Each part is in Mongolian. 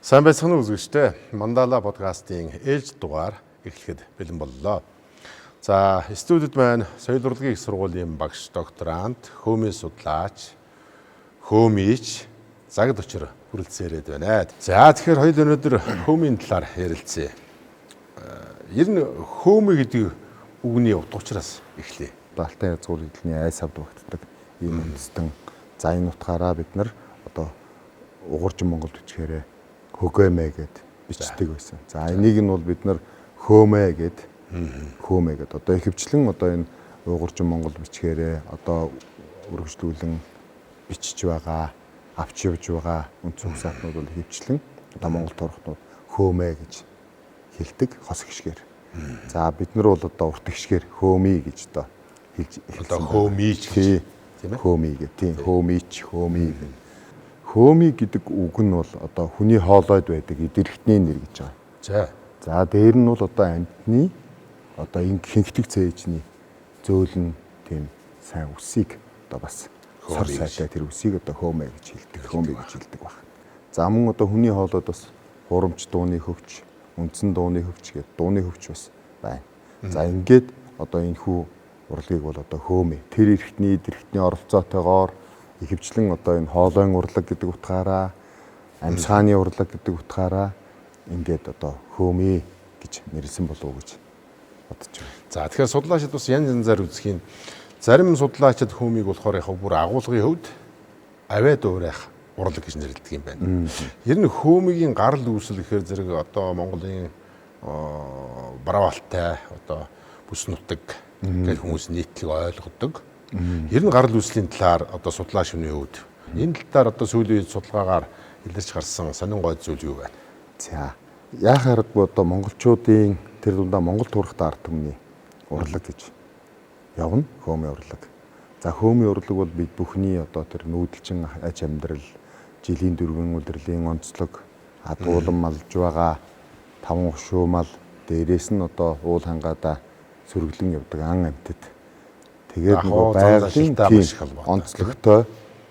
Сайн байцгаана уу үзэгчдээ. Мандала подкастын ээлж дугаар эхлэхэд бэлэн боллоо. За, студид маань соёл урлагийн их сургуулийн багш, докторант, хөөмийн судлаач, хөөмийч Загад өчр хүрэлцээрээд байна. За, тэгэхээр хоёул өнөөдөр хөөмийн талаар ярилцъя. Ер нь хөөмий гэдэг үгний утга учираас эхлэе. Алтай язгуур хэлний айс авд багтдаг ийм үндэстэн. За, энэ утгаараа бид нар одоо угууржин Монголд бичгээрээ хөгөөмэ гэд бичдэг байсан. За, энийг нь бол бид нар хөөмэ гэд хөөмэ гэд одоо ихэвчлэн одоо энэ угууржин Монгол бичгээрээ одоо үргэлжлүүлэн бичиж байгаа, авч явж байгаа үндсэн угсаатнууд бол ихэвчлэн одоо Монгол турхтнууд хөөмэ гэж хэлдэг хос гიშгээр. За, бид нар бол одоо урт гიშгээр хөөмий гэж одоо хэлж одоо хөөмийч гэж тийм ээ. Хөөмий гэх тийм хөөмийч хөөмий гэх. Хөөмий гэдэг үг нь бол одоо хүний хоолойд байдаг эд эрхтний нэр гэж байгаа. За. За, дээр нь бол одоо амьтны одоо хинхдэг цээжний зөөлөн тийм сайн үсийг одоо бас сор сайтай тэр үсийг одоо хөөмэй гэж хэлдэг, хөөмэй гэж хэлдэг баг. За, мөн одоо хүний хоолойд бас хурамч дууны хөвч, үндсэн дууны хөвч гэдэг дууны хөвч бас байна. За, ингээд одоо энэ хүү урлагийг бол одоо хөөмэй. Тэр эрхтний эрхтний оролцоотойгоор ихэвчлэн одоо энэ хоолойн урлаг гэдэг утгаараа, амьсгааны урлаг гэдэг утгаараа ингээд одоо хөөмэй гэж нэрлсэн болов уу гэж бодож байна. За, тэгэхээр судлаачид бас янз янзаар үзэх юм. Зарим судлаачид хөөмийг болохоор яг бүр агуулгын хувьд авиа дуурайх урлаг гэж нэрлэдэг юм байна. Ер нь хөөмигийн гарал үүсэл гэхээр зэрэг одоо Монголын Баравалтай одоо бүс нутаг гэх хүмүүс нийтлэг ойлгодог. Ер нь гарал үүслийн талаар одоо судлаа шүний хувьд энэ талаар одоо сүүлийн үед судалгаагаар илэрч гарсан сонин гой зүйл юу байна? За, яах аргагүй одоо монголчуудын тэр дундаа Монгол турхтай ард түмний урлаг гэж явна хөөмийн урлаг. За, хөөмийн урлаг бол бид бүхний одоо тэр нүүдэлчин аж амьдрал, жилийн дөрвөн улирлын онцлог, адуулан малж байгаа таван хушуу мал, дээрээс нь одоо уул хангаада сөрөглөн явдаг ан амьтад. Тэгээд нөгөө байгалийн онцлогтой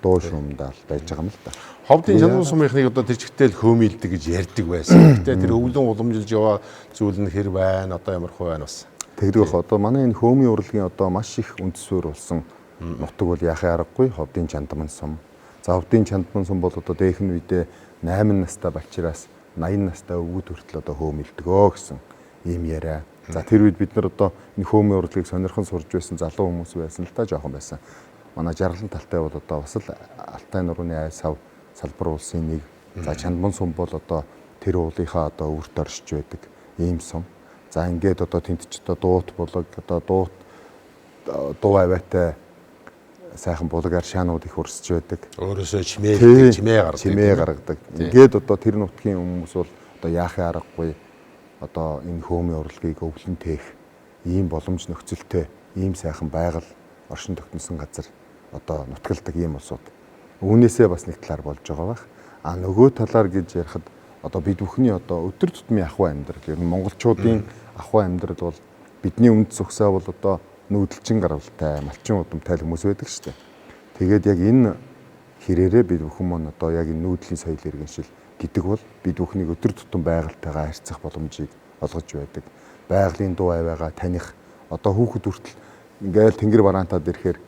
дуу шуумдаал байж байгаа юм л да. Ховдын Чандан сумынхныг одоо тэр чигтэл хөөмийлдэг гэж ярьдаг байсан. Гэтэ тэр өвлөн уламжилж яваа зүйл нь хэр байна, одоо ямар хөө байна бас. Тэгдэг бах. Одоо манай энэ хөөмийн урлагийн одоо маш их үндэс суурь болсон нутаг бол яахын аргагүй Ховдын Чандман сум. За, Ховдын Чандман сум бол одоо дээхэн үедээ 8 настай балчираас 80 настай өвгөд хүртэл одоо хөөмилдгөө гэсэн ийм яриа. За, тэр үед бид нар одоо энэ хөөмийн урлагийг сонирхон сурж байсан залуу хүмүүс байсан л та, жоохон байсан. Манай жаргалан талтай бол одоо бас л Алтай нурууны айс сав салбар улсын нэг. За, Чандман сум бол одоо тэр уулынхаа одоо өвөрт оршиж байдаг ийм сум. За, ингээд одоо тэнд ч одоо дуут булаг, одоо дуут дуу авиатай сайхан булаг аршаанууд их урсж байдаг. Өөрөөсөө чимээ чимээ гаргадаг. Чимээ гаргадаг. Ингээд одоо тэр нутгийн хүмүүс бол одоо яахын аргагүй одоо энэ хөөмийн урлагийг өвлөн тээх ийм боломж нөхцөлтэй, ийм сайхан байгаль оршин тогтносон газар одоо нутгалдаг ийм улсууд. Үүнээсээ бас нэг талаар болж байгаа байх. А нөгөө талаар гэж ярихад одоо бид бүхний одоо өдөр тутмын ахуй амьдрал, ер нь монголчуудын ахуй амьдрал бол бидний үндэс угсаа бол одоо нүүдэлчин гаралтай, малчин удамтай хүмүүс байдаг шүү дээ. Тэгээд яг энэ хэрээрээ бид бүхэн мөн одоо яг энэ нүүдлийн соёл иргэншил гэдэг бол бид бүхнийг өдөр тутам байгальтайгаа харьцах боломжийг олгож байдаг. Байгалийн дуу авиагаа таних, одоо хүүхэд хүртэл ингээл тэнгэр бараантаад ирэхээр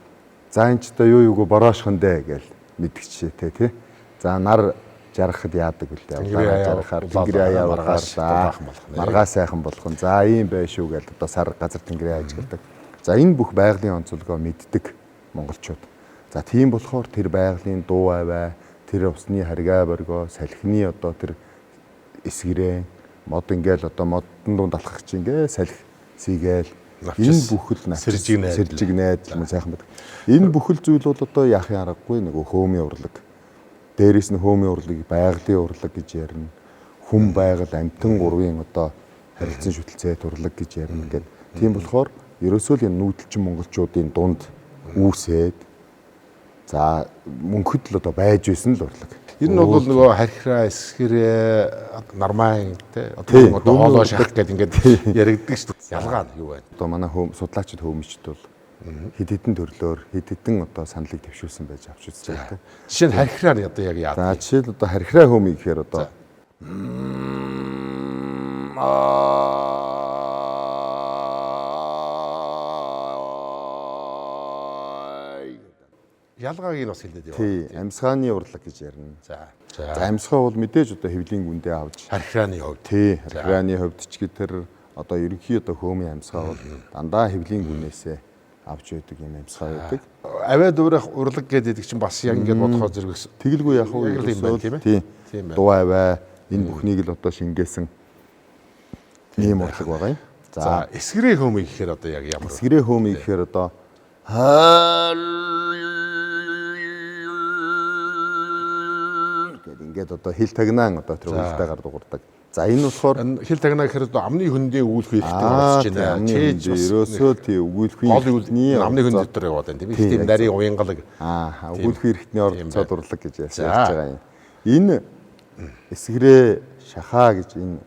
за энэ ч одоо юу юуг бороошхон дээ гээл мэддэг жишээтэй тий. За, нар жаргахад яадаг вүлээ. Улаараа жаргахаар тэнгэрийн аяа маргааш маргаа сайхан болгон. За, ийм бай шүү гээл одоо сар газар тэнгэрийн ажигладаг. За, энэ бүх байгалийн онцлогоо мэддэг монголчууд. За, тийм болохоор тэр байгалийн дуу авиа, тэр усны харьгаа боргоо, салхины одоо тэр эсгэрэн мод ингээл одоо модон дунд алхах чинь ингээ салхи сийгээл энэ бүхэл сэржиг найдал мөн сайхан байдаг. Энэ бүхэл зүйл бол одоо яахын аргагүй нөгөө хөөмийн урлаг. Дээрээс нь хөөмийн урлагийг байгалийн урлаг гэж ярина. Хүн байгаль амьтан гурвын одоо харилцан шүтэлцээ урлаг гэж ярина гэдэг. Тийм болохоор ерөөсөө л энэ нүүдэлчин монголчуудын дунд үүсээд за мөнхөд л одоо байж байсан л урлаг. Ер нь бол нөгөө хархираа, эсгэрээ, нармайн тий одоо хоолой шахах гэдэг ингээд яригддаг шүү дээ. Ялгаа нь юу байна? Одоо манай судлаачид хөөмичд бол хэд хэдэн төрлөөр хэд хэдэн одоо саналыг төвшүүлсэн байж авч үзэж байгаа. Жишээ нь хархираа одоо яг яа. За, жишээл одоо хархираа хөөмий гэхээр одоо Ялгааг нь бас хэлээд яваа. Тий, амьсгааны урлаг гэж ярина. За. За, амьсгаа бол мэдээж одоо хэвлийн гүндээ авч Хархирааны хувьд. Тий, хархирааны хувьд ч гэх тэр одоо ерөнхий одоо хөөмийн амьсгаа бол дандаа хэвлийн гүнээсээ авч байдаг юм амьсгаа байдаг. Авиа дуурайх урлаг гэдэг чинь бас яг ингэж бодохоо зэрэг Тэгэлгүй яг уу Яг л юм байна, тийм ээ? Тий. Тийм байна. Дуу авиа энэ бүхнийг л одоо шингээсэн ийм урлаг байгаа юм. За, За, эсгэрээ хөөмий гэхээр одоо яг ямар вэ? эсгэрээ хөөмий гэхээр одоо гэдэг ингээд одоо хил тагнаан одоо тэр хөлтэйгээр дуурдаг. За энэ болохоор Энэ хил тагнаа гэхээр одоо амны хөндийн өгүүлэх хэрэгтэй оролцож байна. Чээж Чээж бас ерөөсөө тий өгүүлэхийн гол үйл амны хөнд дотор яваад байна тийм ээ. Тийм нарийн уянгалаг. Аа, өгүүлэхийн эрхтний оролцоо дурлаг гэж ярьж За. байгаа юм. Энэ эсгэрээ шахаа гэж энэ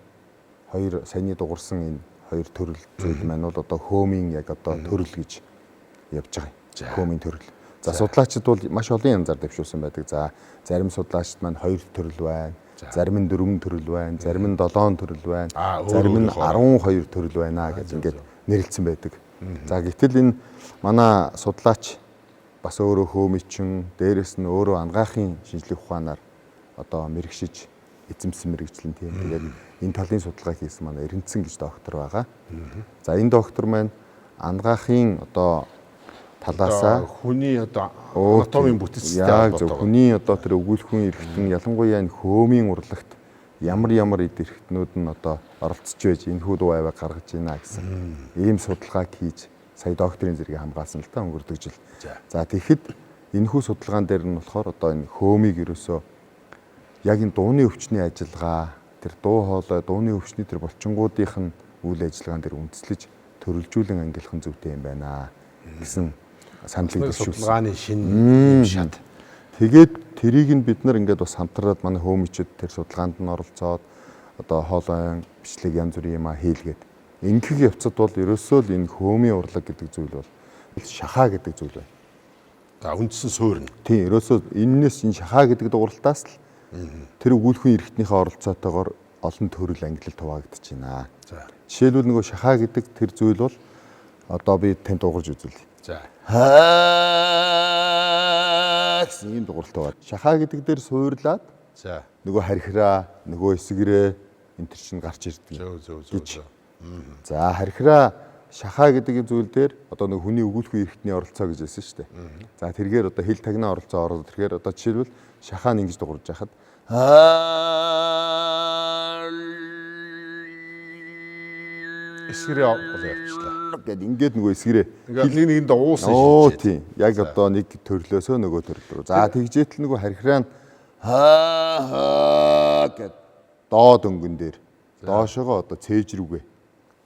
хоёр саяны дуурсан энэ хоёр төрөл зүйл маань бол одоо хөөмийн яг одоо төрөл гэж явж байгаа юм. Хөөмийн төрөл. За судлаачид бол маш олон янзаар дэвшүүлсэн байдаг. За зарим судлаачид маань хоёр төрөл байна. Зарим нь дөрвөн төрөл байна, зарим нь долоон төрөл байна, Аа, өөр зарим нь өөрийнхөө. 12 төрөл байна гэж ингээд нэрлэлсэн байдаг. За гэтэл энэ манай судлаач бас өөрөө хөөмичин, дээрэс нь өөрөө ангаахын шинжлэх ухаанаар одоо мэрэгшиж эзэмсэн мэрэгчлэн тийм. Тэгээд энэ талын судалгаа хийсэн манай Эрэнцэн гэж доктор байгаа. За энэ доктор маань ангаахын одоо талаасаа хүний одоо Оо, анатомийн бүтцтэй яг зөв холбоотой. хүний одоо тэр өгүүлэхүүн эрхтэн ялангуяа энэ хөөмийн урлагт ямар ямар эд эрхтнүүд нь одоо оролцож байж энэ хүү дуу аваа гаргаж ийна гэсэн ийм судалгааг хийж сая докторийн зэргийг хамгаалсан л та өнгөрдөг жил. За. За тэгэхэд энэхүү судалгаан дээр нь болохоор одоо энэ хөөмийг ерөөсөө яг энэ дууны өвчний ажиллагаа тэр дуу хоолой дууны өвчний тэр булчингуудынх нь үйл ажиллагаан дээр үндэслэж төрөлжүүлэн ангилах нь зүйтэй юм байна гэсэн саналыг Нэг дэвшүүлсэн. Судалгааны шинэ юм шат. Тэгээд тэрийг нь бид нар ингээд бас хамтраад манай хөөмичд тэр судалгаанд нь оролцоод одоо хоолойн бичлэг янз бүрийн юм а хийлгээд ингэх явцад бол ерөөсөө л энэ хөөмийн урлаг гэдэг зүйл бол шахаа гэдэг зүйл байна. За үндсэн суурь нь. Тийм ерөөсөө энэнээс энэ шахаа гэдэг дууралтаас л тэр өгүүлэхүүн эрхтнийхээ оролцоотойгоор олон төрөл ангилалд хуваагдаж байна. За. Жишээлбэл нөгөө шахаа гэдэг тэр зүйл бол одоо би танд дуурж үзүүлье. За. Хаа гэсэн ийм дууралт байгаа. Шахаа гэдэг дээр суурлаад За. нөгөө хархираа, нөгөө эсгэрээ энэ төр чинь гарч ирдэг. Зөв зөв зөв. Гэж. зөв. За хархираа шахаа гэдэг зүйл дээр одоо нөгөө хүний өгүүлэхүй эрхтний оролцоо гэж хэлсэн шүү дээ. За тэргээр одоо хил тагнаа оролцоо ороод тэргээр одоо жишээлбэл шахаа нь ингэж дуурж яхад Эсгэрээ бол явчлаа. гэд ингээд нөгөө эсгэрээ Ингээд нэг нэгэнд уусан Оо шилжээд. тийм. Яг одоо нэг төрлөөсөө нөгөө төрөл рүү. За тэгжээтэл нөгөө хархираа нь хаа хаа гэд доод өнгөн дээр доошогоо одоо цээж рүүгээ.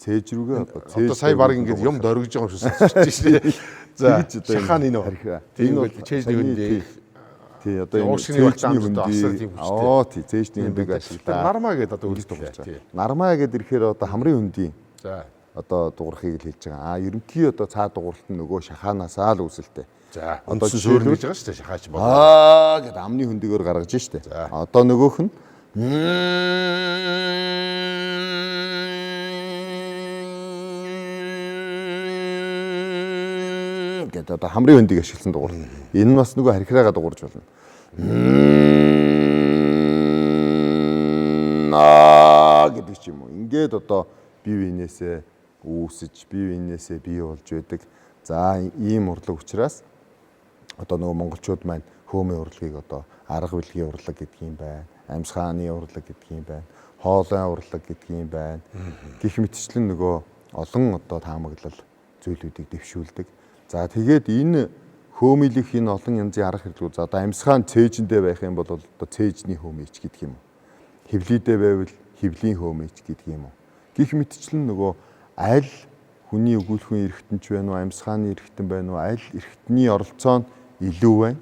Цээж рүүгээ одоо цээж. Одоо сая баг ингээд юм дөргиж байгаа юм шиг сонсч шээ. За Тэгж одоо шахаа нь энэ үү? хархираа. Тийм Энэ бол бол чэйжний саяны хөндий. Тий одоо энэ Уушгины цээжний багтаамж одоо асар тийм хөндий. хүчтэй. Оо тий цээжний хөндийг Тэр ашиглаа. нармаа гэдэг одоо Ингэж үлдээ. дуурч Тий. байгаа. Нармаа гэд ирэхээр одоо хамрын хөндийн За. одоо дуурахыг л хэлж байгаа. А ерөнхий одоо цаа дууралт нь нөгөө шахаанаасаа л үүсэлтэй. За. Одоо Үндсэн суурь жишээлбэл- гэж байгаа шүү дээ. Шахаач бол. Аа гэд амны хөндөгөөр гаргаж штэ. За. Одоо нөгөөх нь гэд одоо хамрын хөндийг ашигласан дугаар. Энэ нь бас нөгөө хархираагаа дуурж болно. Аа гэдэг ч юм уу. Ингээд одоо бие биенээсээ үүсэж, бие биенээсээ бий болж байдаг. За ийм урлаг учраас одоо нөгөө монголчууд маань хөөмийн урлагийг одоо арга билгийн урлаг гэдэг юм байна, амьсгааны урлаг гэдэг юм байна, хоолойн урлаг гэдэг юм байна. Гэх мэтчлэн нөгөө олон одоо таамаглал зүйлүүдийг дэвшүүлдэг. За тэгээд энэ хөөмийлөх энэ олон янзын арга хэрэглүүд за одоо амьсгаан цээжэндээ байх юм бол одоо цээжний хөөмийч гэдэг юм уу. Хевлийдээ байвал хевлийн хөөмийч гэдэг юм уу. Гэх мэтчлэн нөгөө аль хүний өгүүлэхүүн эрхтэн ч байна уу, амьсгааны эрхтэн байна уу, аль эрхтний оролцоо нь илүү байна.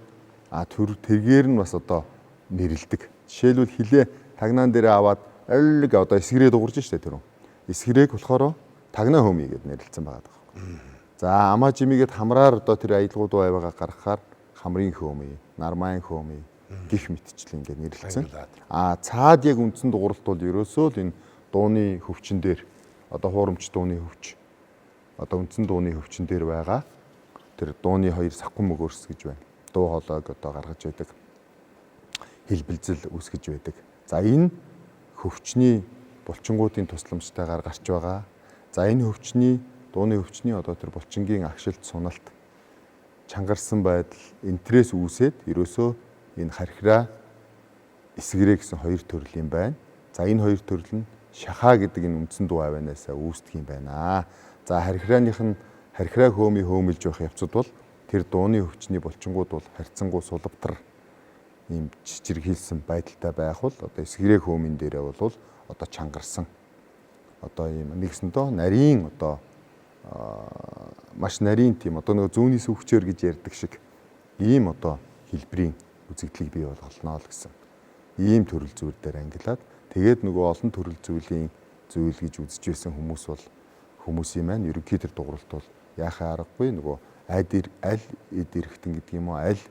А төр тэргээр нь бас одоо нэрлдэг. Жишээлбэл хилээ тагнаан дээрээ аваад аль гэ одоо эсгэрээ дуурж штэ тэр хүн. Эсгэрээг болохоор тагнаа хөмий гэд нэрлэлсэн байгаа байхгүй. За амаа жимигэд хамраар одоо тэр аялгууд аваагаа гаргахаар хамрын хөөмий, нармайн хөөмий Гэх мэтчлэн ингээд нэрлэлсэн. А цаад яг үндсэн дугууралт бол ерөөсөө л энэ дууны хөвчин дээр одоо хуурамч дууны хөвч одоо үндсэн дууны хөвчин дээр байгаа тэр дууны хоёр савхан мөгөөрс гэж байна. Дуу хоолойг одоо гаргаж байдаг хэлбэлзэл үүсгэж байдаг. За энэ хөвчний булчингуудын тусламжтайгаар гарч байгаа. За энэ хөвчний дууны хөвчний одоо тэр булчингийн агшилт суналт чангарсан байдал энтрээс үүсээд ерөөсөө энэ хархираа эсгэрээ гэсэн хоёр төрөл юм байна. За энэ хоёр төрөл нь шахаа гэдэг энэ үндсэн дуу авианаасаа үүсдэг юм байна. За хархирааных нь хархираа хөөмий хөөмөлж явах явцад бол тэр дууны хөвчний булчингууд бол харьцангуй сулвтар ийм чичирхийлсэн байдалтай байх бол одоо эсгэрээ хөөмийн дээрээ бол одоо чангарсан одоо ийм нэгсэндөө нарийн одоо маш нарийн тийм одоо нөгөө зүүнний сүвчээр гэж ярьдаг шиг ийм одоо хэлбэрийн үзэгдлийг бий болгоно л гэсэн ийм төрөл зүйл дээр ангилаад тэгээд нөгөө олон төрөл зүйлийн зүйл гэж үзэж байсан хүмүүс бол хүмүүсийн маань ерөнхий тэр дугууралт бол яахын аргагүй нөгөө аль эд эрхтэн гэдэг юм уу аль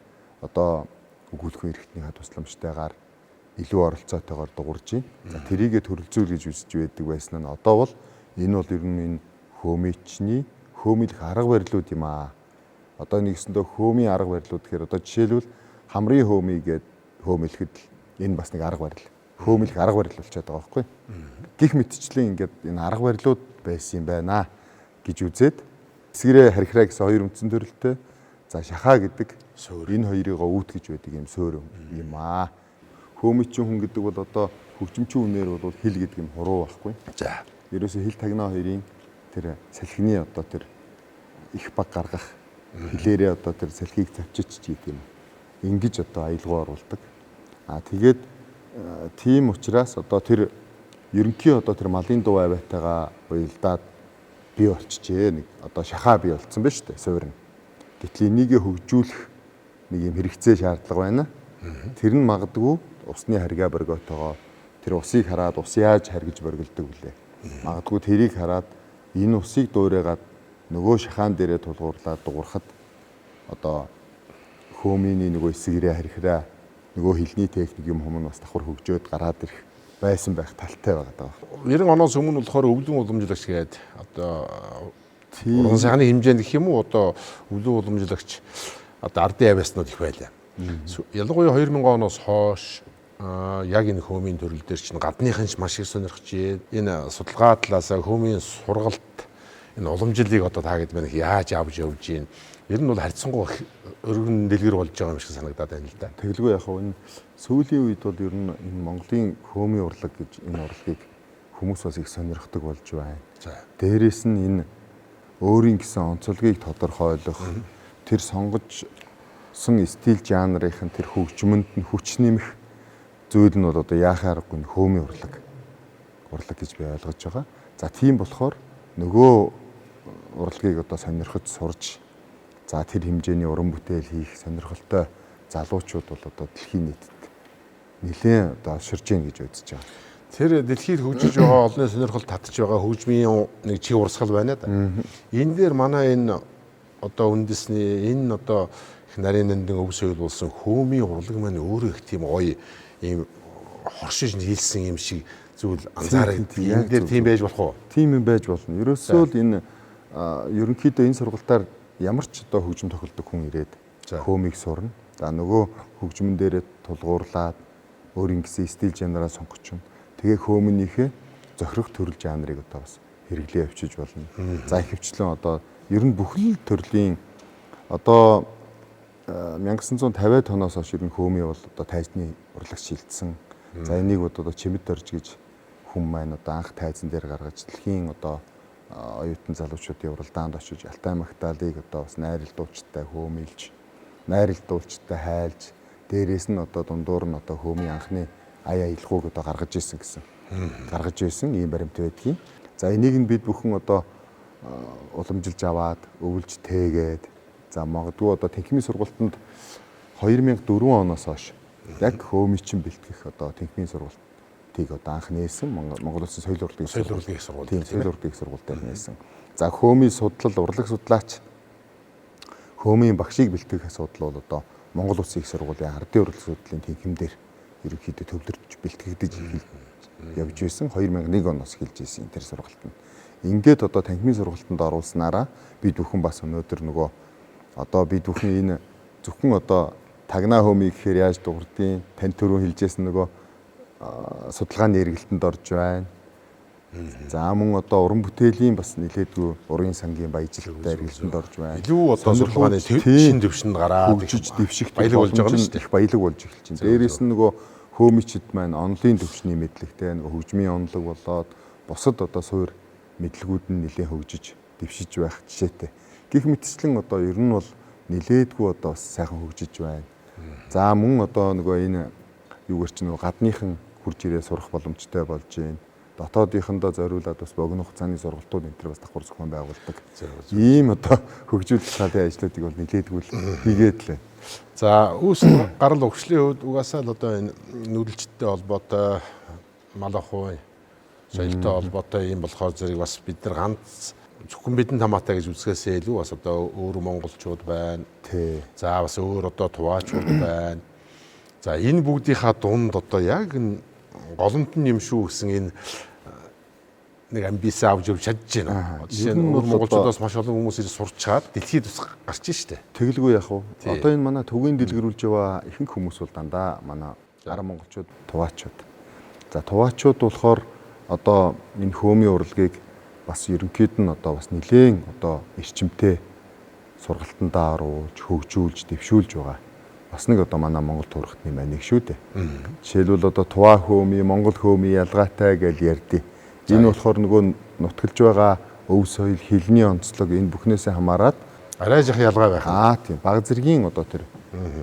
одоо өгүүлэхүйн эрхтнийхээ тусламжтайгаар илүү оролцоотойгоор дугуурж байна. За тэрийгэ төрөл зүйл гэж үзэж байдаг байсан нь одоо бол энэ бол ер нь энэ хөөмичний хөөмилөх арга барилууд юм аа. Одоо нэгсэндээ хөөмийн арга барилууд гэхээр одоо жишээлбэл хамрын хөөмий гээд хөөмөлөхөд энэ бас нэг арга барил. Хөөмөлөх арга барил болчиход байгаа байхгүй. Гэх мэтчлэн ингээд энэ арга барилууд байсан юм байна гэж үзээд эсгэрээ хархираа гэсэн хоёр үндсэн төрөлтэй. За шахаа гэдэг энэ хоёрыгоо үүтгэж байдаг юм суур юм аа. Хөөмичийн хүн гэдэг бол одоо хөгжимчин үнээр бол хил гэдэг нь хуруу байхгүй. За. Ерөөсөө хил тагнаа хоёрын тэр салхины одоо тэр их баг гаргах хилээрээ одоо тэр салхийг завчиж гэдэг юм. Ингэж одоо аялгау оруулдаг. А тэгээд тийм учраас одоо тэр ерөнхий одоо тэр малын дуу авиатайгаа уялдаад бий болчихжээ. Нэг одоо шахаа бий болцсон байна шүү дээ, суурь нь. Гэтэл энийгээ хөгжүүлэх нэг юм хэрэгцээ шаардлага байна. Тэр нь магадгүй усны харьгаа борготойгоо тэр усыг хараад ус яаж харгиж боргилдог вүлээ. Магадгүй тэрийг хараад энэ усыг дуурайгаад нөгөө шахаан дээрээ тулгуурлаад дуурахад одоо хөөмийн нөгөө эсгэрээ хархираа нөгөө хилний техник юм хүм нь бас давхар хөгжөөд гараад ирэх байсан байх талтай байгаа даа. 90 оноос өмнө болохоор өвлөн уламжлагч гээд одоо уран сайхны хэмжээнд гэх юм уу одоо өвлөн уламжлагч одоо ардын авиаснууд их байлаа. Ялангуяа 2000 оноос хойш яг энэ хөөмийн төрөл дээр чинь гадныхан ч маш их сонирхож энэ судалгаа талаас хөөмийн сургалт энэ уламжлалыг одоо та гэд мань яаж авч явж гин ер нь бол харьцангуй өргөн дэлгэр болж байгаа юм шиг санагдаад байна л да. Тэгэлгүй яг энэ сүүлийн үед бол ер нь энэ Монголын хөөмийн урлаг гэж энэ урлагийг хүмүүс бас их сонирхдаг болж байна. За. Дээрээс нь энэ өөрийн гэсэн онцлогийг тодорхойлох тэр сонгожсон стил жанрын тэр хөгжмөнд нь хүч нэмэх зүйл нь бол одоо яахын аргагүй хөөмийн урлаг гэж би ойлгож байгаа. За тийм болохоор нөгөө урлагийг одоо сонирхож сурж за тэр хэмжээний уран бүтээл хийх сонирхолтой залуучууд бол одоо дэлхийн нийтэд нэлээд одоо олширж гин гэж үзэж байгаа. Тэр дэлхийд хөгжиж байгаа олонний сонирхол татж байгаа хөгжмийн нэг чиг урсгал байна да. Энэ дээр манай энэ одоо үндэсний энэ одоо их нарийн нандин өв соёл болсон хөөмийн урлаг маань өөрөө их тийм гоё ийм хоршиж нийлсэн юм шиг зүйл анзаардаг. Энэ дээр тийм байж болох уу? Тийм юм байж болно. Ерөөсөө л энэ ерөнхийдөө энэ сургалтаар ямар ч одоо хөгжим тохиолдог хүн ирээд хөөмийг сурна. За нөгөө хөгжмөн дээрээ тулгуурлаад өөрийн гэсэн стил жанраа сонгочихно. Тэгээ хөөмөнийхөө зохирох төрөл жанрыг одоо бас хэрэглээ явчиж болно. За ихэвчлэн одоо ер нь бүхэл төрлийн одоо 1950-ад оноос хойш ер нь хөөмий бол одоо тайзны урлаг шилжсэн. За энийг одоо чимэд орж гэж хүн маань одоо анх тайзан дээр гаргаж дэлхийн одоо оюутан залуучуудын уралдаанд очиж Алтай Магдалыг одоо бас найрал дуучтай хөөмилж, найрал дуучтай хайлж, дээрээс нь одоо дундуур нь одоо хөөмийн анхны ая аялгауг одоо гаргаж ирсэн гэсэн. Гаргаж ирсэн ийм баримт байдгийн. За энийг нь бид бүхэн одоо уламжилж аваад, өвлж тээгээд, за магадгүй одоо танхимын сургалтанд 2004 оноос хойш яг хөөмичин бэлтгэх одоо танхимын сургалтыг одоо анх нээсэн Монгол Улсын соёл урлагийн сургууль. Тийм, соёл урлагийн сургууль дээр нээсэн. За хөөмийн судлал, урлаг судлаач хөөмийн багшийг бэлтгэх асуудал бол одоо Монгол Улсын их сургуулийн ардын урлаг судлалын тэнхим дээр ерөнхийдөө төвлөрч бэлтгэгдэж явж байсан. 2001 оноос эхэлж ирсэн тэр сургалт нь. Ингээд одоо танхимын сургалтанд оруулснараа бид бүхэн бас өнөөдөр нөгөө одоо бид бүхэн энэ зөвхөн одоо тагнаа хөөмий гэхээр яаж дуурдیں۔ Тань түрүүн хэлжсэн нөгөө судалгааны эргэлтэнд орж байна. За мөн одоо уран бүтээлийн бас нэлээдгүй урын сангийн баяжилттай эргэлтэнд орж байна. Илүү одоо судалгааны шин төвшөнд гараад хөгжиж дэвших баялаг болж байгаа юм шүү дээ. Их баялаг болж эхэлж байна. Дээрээс нь нөгөө хөөмичд маань онлын төвшний мэдлэгтэй нөгөө хөгжмийн онлог болоод бусад одоо суур мэдлэгүүд нь нэлээд хөгжиж дэвшиж байх жишээтэй. Гэх мэтчлэн одоо ер нь бол нэлээдгүй одоо бас сайхан хөгжиж байна. За мөн одоо нөгөө энэ юугаар чи нөгөө гадныхан хурж ирээ сурах боломжтой болж байна. Дотоодынхондоо зориулаад бас богино хугацааны сургалтууд энэ төр бас давхар зохион байгуулдаг. Ийм одоо хөгжүүлэх талын ажлуудыг бол нэлээдгүй л хийгээд л байна. За үүс гарал өгшлийн хувьд угаасаа л одоо энэ нүүдэлчтэй холбоотой мал ахуй соёлтой холбоотой юм болохоор зэрэг бас бид нар ганц зөвхөн бидэнд хамаатай гэж үзэхээсээ илүү бас одоо өөр монголчууд байна. Тий. За бас өөр одоо туваачууд байна. За энэ бүгдийнхаа дунд одоо яг энэ голомт нь юм шүү гэсэн энэ нэг амбиц авч явж чадж байна. Жишээ нь өөр монголчуудаас маш олон хүмүүс ирж сурчаад дэлхийд бас гарч штэ. Тэгэлгүй яах вэ? Одоо энэ манай төвгийн дэлгэрүүлж яваа ихэнх хүмүүс бол дандаа манай арав монголчууд, туваачууд. За туваачууд болохоор одоо энэ хөөмийн урлагийг бас ерөнхийд нь одоо бас нэлээн одоо эрчимтэй сургалтандаа оруулж, хөгжүүлж, дэвшүүлж байгаа. Бас нэг одоо манай Монгол турхтны маань нэг шүү дээ. Жишээлбэл одоо туваа хөөмий, монгол хөөмий ялгаатай гэж ярьдیں۔ Энэ болохоор нөгөө нутгалж байгаа өв соёл, хэлний онцлог энэ бүхнээсээ хамаарат арай жих ялгаа байх. Аа тийм. Баг зэргийн одоо тэр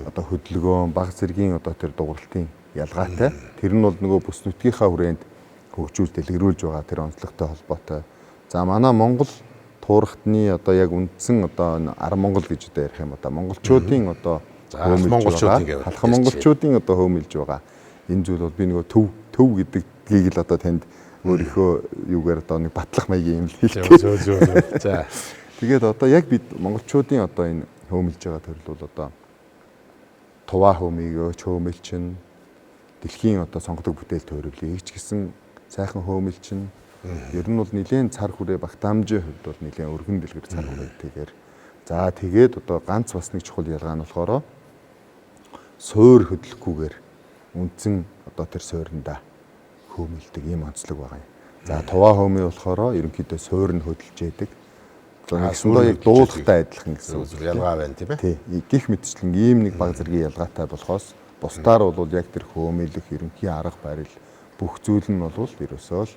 одоо хөдөлгөөн, баг зэргийн одоо тэр дууралтын ялгаатай. Тэр нь бол нөгөө бүс нутгийнхаа хүрээнд хөгжүүлж дэлгэрүүлж байгаа тэр онцлогтой холбоотой. За манай Монгол туурхтны одоо яг үндсэн одоо арав монгол гэж одоо ярих юм одоо монголчуудын одоо монголчуудын гэвэл халхан монголчуудын одоо хөөмилж байгаа. Энэ зүйл бол би нөгөө төв гэдгийг л одоо танд өөрийнхөө юугаар одоо нэг батлах маягийн юм л хэлэх. Зөө. За. Тэгээд одоо яг бид монголчуудын одоо энэ хөөмилж байгаа төрөл бол одоо туваа хөөмийг хөөмилчин, дэлхийн одоо сонгодог бүтээл тойруулыг ч гэсэн сайхан хөөмилчин. Ер нь бол нэлээд цар хүрээ багтаамжийн хувьд бол нэлээд өргөн дэлгэр цар хүрээтэйгээр. За тэгээд одоо ганц бас нэг чухал ялгаа нь болохоор суур хөдлөхгүйгээр үндсэн одоо тэр суурьндаа хөөмилдэг ийм онцлог байгаа юм. За туваа хөөмий болохоор ерөнхийдөө суур нь хөдөлж яадаг. Нэгсэндээ яг дуулахтай адилхан гэсэн үг ялгаа байна тийм ээ. Тий. Гэх мэтчлэн ийм нэг баг зэргийн ялгаатай болохоос бусдаар бол яг тэр хөөмилөх ерөнхий арга барил бүх зүйл нь бол ерөөсөө л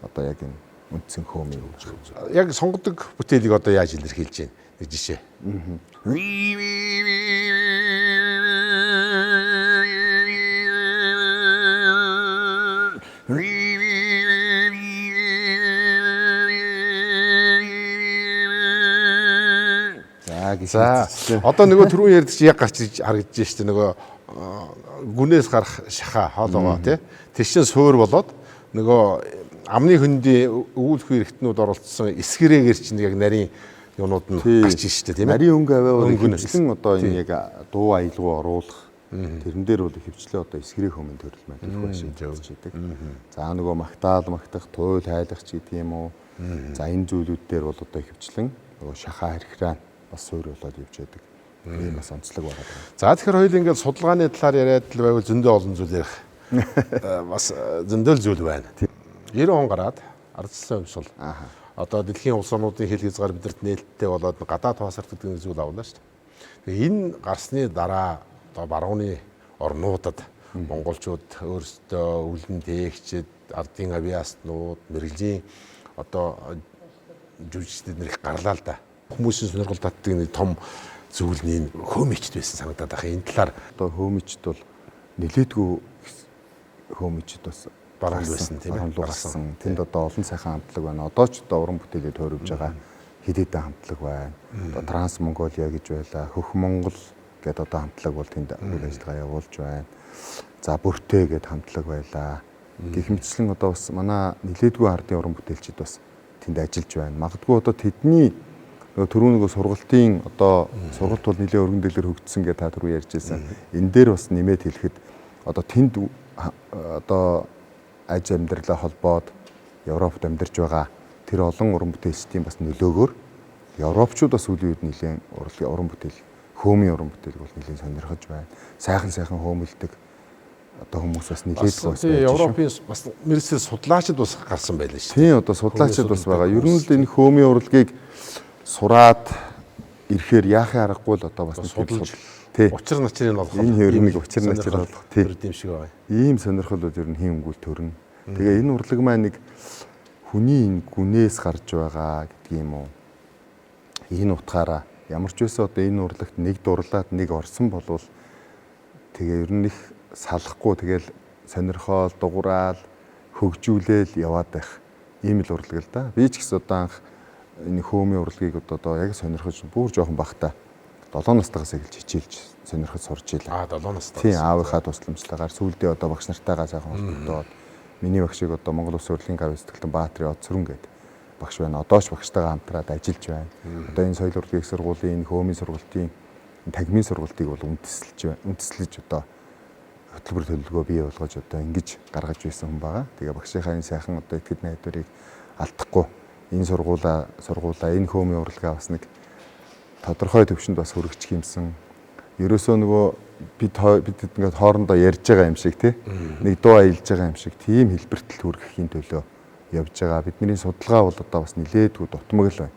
одоо яг энэ үндсэн хөөмий үг. Яг сонгодог бүтээлийг одоо яаж илэрхийлж байна? Нэг жишээ. За одоо нөгөө түрүүн ярьдаг чи яг гарч харагдаж штэ нөгөө гүнээс гарах шахаа хоолоогоо тий. Тэр чинь суур болоод нөгөө амны хөндийн өвүүлэхүй эргэтнүүд оролцсон эсгэрээгээр чинь яг нарийн юунууд нь гарч штэ тийм ээ. Нарийн өнгө аваа бол одоо энэ яг дуу аялгау оруулах тэрэн дээр бол ихэвчлэн одоо эсгэрээ хөмөн төрөл маань төлөх ашиглаж идэг. За нөгөө магтаал магтах, туйл хайлах ч гэдэг юм уу. За энэ зүйлүүд дээр бол одоо ихэвчлэн нөгөө шахаа хэрхраа бас суур болоод явж байдаг. Ийм бас онцлог байгаа. За тэгэхээр хоёул ингээд судалгааны талаар яриад л байвал зөндөө олон зүйл ярих. Бас зөндөө л зүйл байна. 90 он гараад ардчилсан хувьсгал. Одоо дэлхийн улс орнуудын хил хязгаар бидэрт нээлттэй болоод гадаад хуваасарт гэдэг нэг зүйл авлаа шүү дээ. Тэгээ энэ гарсны дараа одоо барууны орнуудад монголчууд өөрсдөө өвлөн тээгчид, ардын авиастнууд, мэргэжлийн одоо жүжигчдүүд нэр их гарлаа л да. Хүмүүсийн сонирхол татдаг нэг том зүйл нь хөөмичд байсан санагдаад байх. Энэ талаар одоо хөөмичд бол нэлээдгүй хөөмичд бас баруун байсан тийм ээ. Гарсан. Тэнд одоо олон сайхан хамтлаг байна. Одоо ч одоо уран бүтээлээ тойрвж байгаа хэд хэдэн хамтлаг байна. Одоо Транс Монголиа гэж байлаа. Хөх Монгол гэдэг одоо хамтлаг бол тэнд үйл ажиллагаа явуулж байна. За Бүртээ гэд хамтлаг байлаа. Гэх мэтчлэн одоо бас манай нэлээдгүй ардын уран бүтээлчид бас тэнд ажиллаж байна. Магадгүй одоо тэдний Нөгөө түрүү нөгөө сургалтын одоо сургалт бол нэлээд өргөн дэлгэр хөгжсөн гэж та түрүү ярьж байсан. Энэ дээр бас нэмээд хэлэхэд одоо тэнд одоо аж амьдралаа холбоод Европт амьдарч байгаа тэр олон уран бүтээлчдийн бас нөлөөгөөр Европчууд бас сүүлийн үед нэлээд уран бүтээл, хөөмийн уран бүтээлг бол нэлээд сонирхож байна. Сайхан сайхан хөөмөлдөг одоо хүмүүс бас нэлээд гоё. Тийм, Европын бас мэргэжил судлаачид бас гарсан байлаа шүү дээ. Тийм, одоо судлаачид бас байгаа. Ер нь л энэ хөөмийн урлагийг сураад ирэхээр яахын аргагүй л одоо бас нэг судалж учир начрыг олох. Энэ ер нь нэг учир начрыг олох. Тийм юм шиг байна. Ийм сонирхол бол ер нь хийн өнгөл төрнө. Тэгээ энэ урлаг маань нэг хүний энэ гүнээс гарч байгаа гэдэг юм уу? Энэ утгаараа ямар ч байсан одоо энэ урлагт нэг дурлаад нэг орсон болвол тэгээ ер нь их салахгүй тэгэл сонирхоол, дугураал, хөгжүүлээл яваад байх ийм л урлаг л да. Би ч гэсэн одоо анх энэ хөөмийн урлагийг одоо яг сонирхож бүр жоохон багтаа 7 настайгаас эхэлж хичээлж сонирхож сурч ийлээ. 7 настайгаас. Тийм, аавынхаа тусламжлаагаар сүүлдээ одоо багш нартайгаа сайхан холбогдоод миний багшийг одоо Монгол Улсын урлагийн гар сэтгэлтэн Баатрын Од цүрэн гэдэг багш байна. Одоо ч багштайгаа хамтраад ажиллаж байна. Одоо энэ соёл урлагийн сургуулийн энэ хөөмийн сургалтын тагмын сургалтыг бол үндэслэж одоо хөтөлбөр төлөвлөгөө бий болгож одоо ингэж гаргаж байсан хүн байгаа. Тэгээ багшийнхаа энэ сайхан одоо итгэл найдварыг алдахгүй энэ сургуулаа энэ хөөмийн урлагаа бас нэг тодорхой төвшөнд бас хүргэчих юмсан. Ерөөсөө нөгөө бид ингээд хоорондоо ярьж байгаа юм шиг тий. Нэг дуу аялж байгаа юм шиг тийм хэлбэртэл хүргэхийн төлөө явж байгаа. Бидний судалгаа бол одоо бас нилээдгүй дутмаг л байна.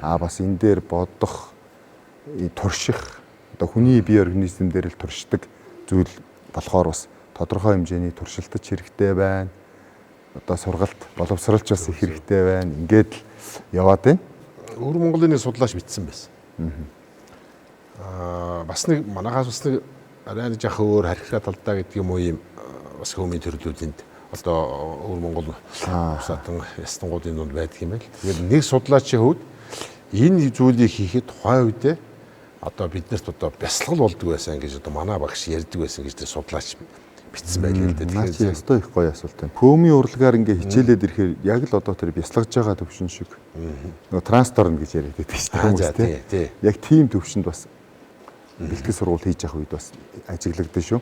Аа бас энэ дээр бодох, турших одоо хүний бие организм дээр л туршдаг зүйл болохоор бас тодорхой хэмжээний туршилтч хэрэгтэй байна. Одоо сургалт, боловсралч бас их хэрэгтэй байна. Ингээд л яваад байна. Өвөр Монголын нэг судлаач бичсэн байсан. Бас нэг манайхаас бас нэг арай нэг жах өөр хархираа талдаа гэдэг юм уу ийм бас хөөмийн төрлүүдэнд одоо өвөр Монгол усаатан ястангуудын дунд байдаг юм байл. Тэгээд нэг судлаачийн хувьд энэ зүйлийг хийхэд тухайн үедээ одоо биднэрт одоо бясалгал болдог байсан гэж одоо манай багш ярьдаг байсан гэж тэр судлаач бичсэн байлээ л дээ. Тэгэхээр ёстой их гоё асуулт юм. Хөөмийн урлагаар ингээ хичээлээд ирэхээр яг л одоо тэр бясалгаж байгаа төвшин шиг нөгөө трансторн гэж яриад байдаг шүү дээ хүмүүс тий. Яг тийм төвшөнд бас бэлтгэл сургууль хийж явах үед бас ажиглагдсан шүү.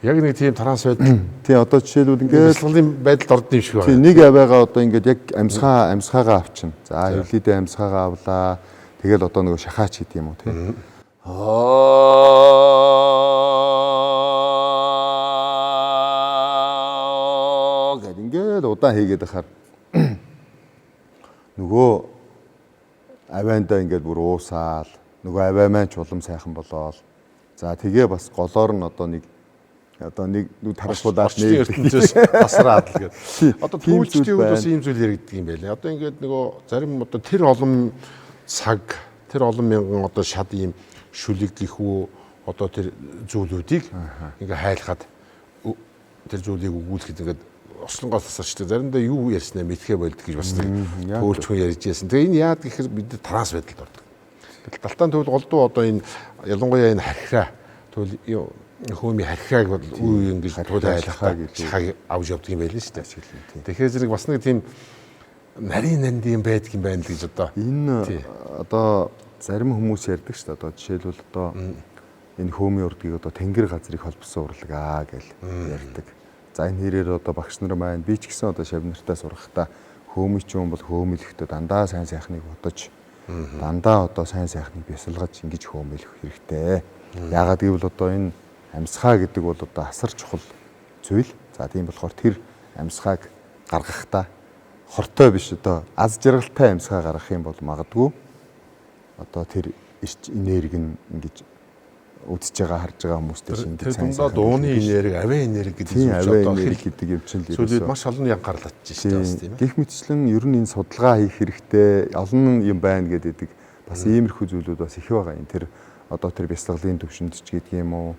Яг нэг тийм транс байдал. Тий, одоо жишээлбэл ингээд бясалгалын байдалд орд юм шиг байна. Тий, нэг аваагаа одоо ингээд яг амьсгаагаа авчна. За, хөвлөдөө амьсгаагаа авлаа. Тэгэл одоо нөгөө шахаач гэдэг юм уу тий. Гэт ингээд удаан хийгээд байхаар нөгөө аваандаа ингээд бүр уусаал нөгөө аваа маань ч улам сайхан болоол. За тэгээ бас голоор нь одоо нэг тархуулаад нэг ертөнцөөс тасраад л гээд. Одоо түүчдийн үед бас ийм зүйл яригддаг юм байлээ. Одоо ингээд нөгөө зарим одоо тэр олон цаг, тэр олон мянган одоо шат ийм шүлэг гихүү одоо тэр зүйлүүдийг ингээ хайлахад тэр зүйлийг өгүүлэхэд ингээд ослонгоос тасарчдаг. Заримдаа юу ярьснаа мэдхээ болд гэж бас нэг төөлч хүн ярьж байсан. Тэгээ энэ яад гэхээр бид транс байдалд ордог. Тэгэл Далтаан төвл голдуу одоо энэ ялангуяа энэ хархираа тэгвэл хөөмийн хархирааг бол үе үе ингэж туул айлхаа шахааг авч явдаг юм байлээ шүү дээ. Тэгэхээр зэрэг бас нэг тийм нарийн нандин байдаг юм байна л гэж одоо энэ одоо зарим хүмүүс ярьдаг шүү дээ. Одоо жишээлбэл одоо энэ хөөмийн урдгийг одоо тэнгэр газрыг холбосон урлаг аа гэж ярьдаг. За энэ хэрээр одоо багш нар маань би ч гэсэн одоо шав нартаа сургахдаа хөөмийн ч юм бол хөөмөлөхдөө дандаа сайн сайхныг бодож дандаа одоо сайн сайхныг бясалгаж ингэж хөөмөлөх хэрэгтэй. Яагаад гэвэл одоо энэ амьсгаа гэдэг бол одоо асар чухал зүйл. За тийм болохоор тэр амьсгааг гаргахдаа хортой биш одоо аз жаргалтай амьсгаа гаргах юм бол магадгүй одоо тэр эрч энерги нь ингэж үдсэж байгаа харж байгаа хүмүүстэй шингэж сайн. Тэр дууны энерги, авиа энерги гэдэг зүйл одоо энерги гэдэг юм чинь л ерөөсөө маш олон янз гарлаадж шүү дээ бас тийм ээ. Гэх мэтчлэн ер нь энэ судалгаа хийх хэрэгтэй олон юм байна гэдэг бас иймэрхүү зүйлүүд бас их байгаа юм. Тэр одоо тэр бясалгалын төвшөнд ч гэдэг юм уу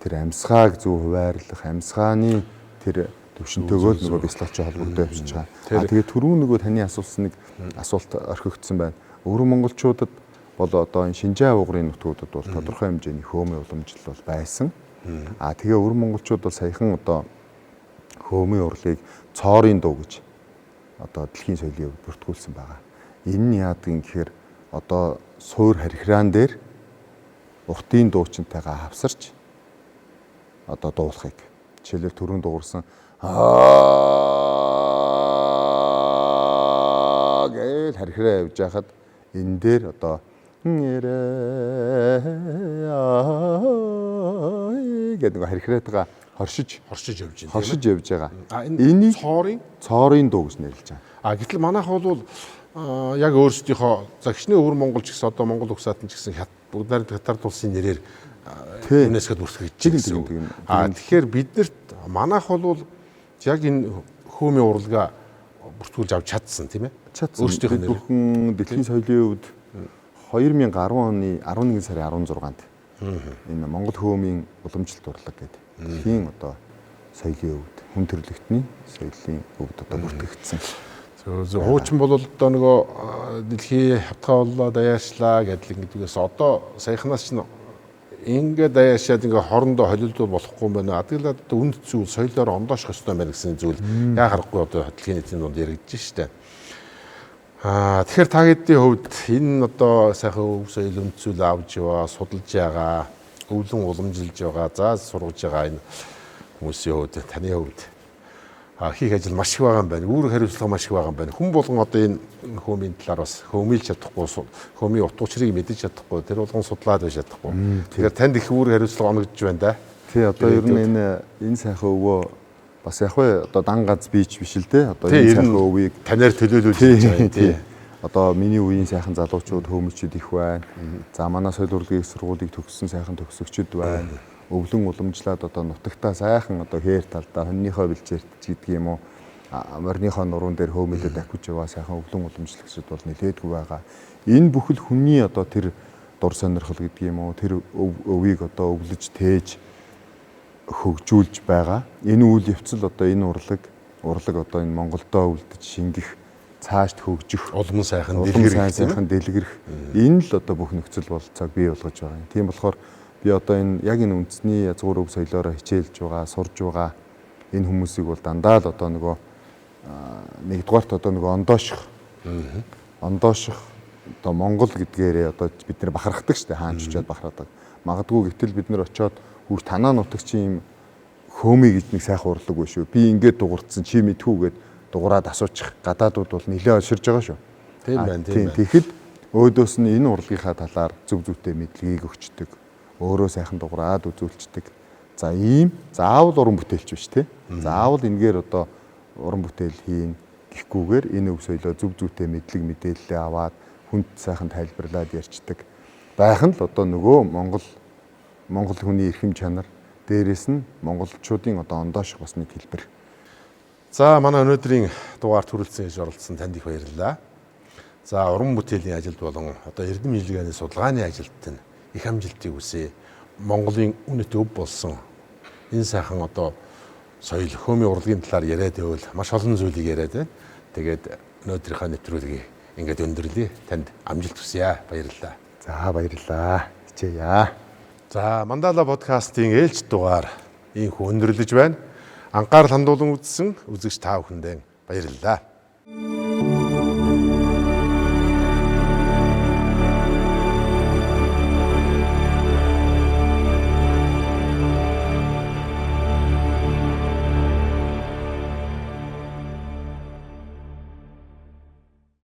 тэр амьсгааг зөв хуваарлах, амьсгааны тэр төвшөнтэйгөө л нөгөө бясалгачийн холбогдоо явчихж байгаа. Аа тэгээ түрүү нөгөө таны асуусан нэг асуулт орхигдсон байна. Өвөр монголчуудад бол одоо энэ Шинжаан угрын нутгуудад бол тодорхой хэмжээний хөөмийн уламжлал бол байсан. Аа тэгээ өвөр монголчууд бол саяхан одоо хөөмийн урлагийг цоорын дуу гэж одоо дэлхийн соёлын хувьд бүртгүүлсэн байгаа. Энэ нь яадаг юм гэхээр одоо суур хархираан дээр уртын дуучинтайгаа хавсарч одоо дуулахыг. Жишээлбэл түрүүн дуугарсан гээл хархираа явж байхад энэ дээр одоо гэдэг нэг хархираатайгаа хоршиж явж байна. Хоршиж явж байгаа. Энийг цоорын дуу гэж нэрлэж байгаа. А гэтэл манайх бол яг өөрсдийнхөө за хичнээн өвөр Монгол ч гэсэн одоо Монгол угсаатан ч гэсэн бүгд найрамд Хятад улсын нэрээр ЮНЕСКОд бүртгэж гэсэн. А тэгэхээр биднэрт манайх бол яг энэ хөөмийн урлагаа бүртгүүлж авч чадсан тийм ээ. Чадсан. Өөрсдийнх нь бүхэн дэлхийн соёлын өвд 2010 оны 11 сарын 16-нд энэ Монгол хөөмийн уламжлалт урлаг гэдэг дэлхийн одоо соёлын өвд хүн төрөлхтний соёлын өвд одоо бүртгэгдсэн. Зөв хуучин бол одоо нөгөө дэлхий хавтгай боллоо даяаршлаа гэдэл ингэдэгээс одоо саяхнаас чинь ингээд даяаршаад ингээ хоорондоо холилдвол болохгүй юм байна. Адаглаад одоо үнд зүйл соёлоор ондоошох ёстой байна гэсэн зүйл яа харахгүй одоо дэлхийн нийтийн дунд яригдж штэ. Аа тэгэхээр та хэдийн хувьд энэ одоо сайхан өв соёл үнд зүйл авч яваа, судалж байгаа, өвлөн уламжилж байгаа, за сургаж байгаа энэ хүмүүсийн хувьд таны хувьд хийх ажил маш их байгаа юм байна. Үүрэг хариуцлага маш их байгаа юм байна. Хүн болгон одоо энэ хөөмийн талаар бас хөөмийлж чадахгүй, хөөмийн утга учирыг мэдэж чадахгүй, тэр болгон судлаад байж чадахгүй. Тэгэхээр танд их үүрэг хариуцлага оногдож байна да. Тий, одоо ер нь энэ сайхан өвөө бас яг вэ одоо дан гац бийч биш л дээ. Одоо энэ сайхан өвийг танаар төлөөлүүлж байгаа юм тий. Одоо миний үеийн сайхан залуучууд хөөмөчд их байна. За манай соёл урлагийн сургуулийг төгссөн сайхан төгсөгчд байна. Өвлөн уламжлаад одоо нутагтаа сайхан одоо хээр талдаа хоньныхоо бэлчээрт ч гэдэг юм уу морьныхоо нуруунд дээр хөөмөлөд ахиж яваа сайхан өвлөн уламжлагчид бол нэлээдгүй байгаа. Энэ бүхэл хүний одоо тэр дур сонирхол гэдэг юм уу тэр өвийг одоо өвлөж тээж хөгжүүлж байгаа. Энэ үйл явцал одоо энэ урлаг одоо энэ Монголдоо үлдэж шингэх цаашд хөгжих улам сайхан дэлгэрэх энэ л одоо бүх нөхцөл бололцоог бий болгож байгаа юм. Тийм болохоор би одоо энэ яг энэ үндэсний язгуур өв соёлоороо хичээлж байгаа, сурж байгаа энэ хүмүүсийг бол дандаа л одоо нөгөө нэгдүгээрт одоо нөгөө ондооших одоо Монгол гэдгээрээ одоо бид нэр бахархдаг шүү дээ, хаанч очиод бахархдаг. Магадгүй гэтэл бид нэр очиод хүүр танаа нутагч юм хөөмий гэж нэг сайхан урлаг биш үү? Би ингээд дугуурдсан чи мэдхүү гэд дугуураад асуучих гадаадууд бол нэлээд олширж байгаа шүү. Тийм байна, тийм байна. Тэгэхэд өөдөөс нь энэ урлагийнхаа талаар зөв зөвтэй мэдлэгийг өгчдөг. Өөрөө сайхан дугуураад үзүүлцдэг. За ийм заавал уран бүтээлч биш тий. Заавал энгээр одоо уран бүтээл хийн гэхгүйгээр энэ өв соёлоо зөв зөвтэй мэдлэг мэдээлэлээ аваад хүнд сайхан тайлбарлаад ярьцдаг. Байх нь л одоо нөгөө Монгол хүний эрхэм чанар, дээрээс нь монголчуудын одоо ондооших бас нэг хэлбэр. За манай өнөөдрийн дугаарт хүрэлцэн ирж оролцсон танд их баярлалаа. За уран бүтээлийн ажилд болон одоо эрдэм шинжилгээний судалгааны ажилд тань их амжилтыг хүсье. Монголын үнэт өв болсон энэ сайхан одоо соёл хөөмийн урлагийн талаар яриад байвал маш олон зүйлийг яриад байна. Тэгээд өнөөдрийнхөө нэвтрүүлгийг ингээд өндөрлөе. Танд амжилт хүсье. Баярлалаа. За баярлалаа. Хичээе. За Мандала подкастын ээлж дугаар ийхүү өндөрлөж байна. Анхаарал хандуулан үзсэн үзэгч та бүхэндээ баярлалаа.